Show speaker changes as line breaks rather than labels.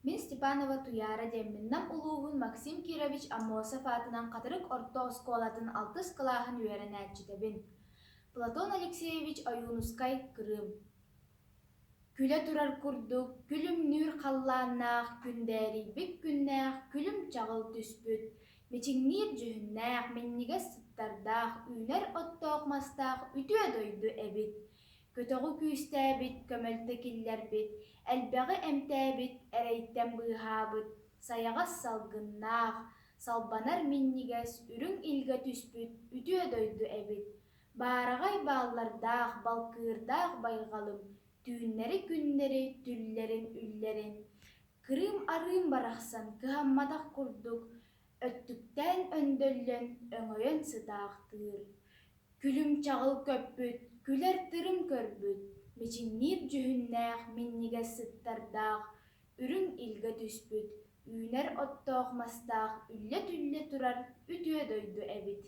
Мин Степанова Туйаара диэммин Нам улууһун Максим Кирович Аммосов аатынан Хатырык орто оскуолатын алтыс кылааһын үөрэнээччитэбин. Платон Алексеевич Ойуунускай Крым Күлэ турар курдук күлүмнүүр халлааннаах, күндээрийбит күннээх, күлүм-чаҕыл түспүт, мичиҥниир дьүһүннээх, минньигэс сыттардаах, үүнэр оттоох мастаах үтүө дойду эбит. Көтөҕү күүстээбит, көмөлтө киллэрбит, элбэҕи эмтээбит, эрэйтэн быыһаабыт, сайаҕас салгыннаах, салбанар минньигэс, үрүҥ илгэ түспүт үтүө дойду эбит. Баараҕай бааллардаах, балкыырдаах байҕалым, түүннэри-күннэри түллэрин-үллэрин, Кырыым арыым барахсан кыһамматах курдук, өттүктээн өндөллөн, өҥөйөн сытаахтыыр. Күлүм-чаҕыл көппүт, күлэр-тырым көрбүт, мичиҥниир дьүһүннээх, минньигэс сыттардаах, үрүҥ илгэ түспүт, үүнэр оттоох мастаах үллэ-түллэ турар үтүө дойду эбит.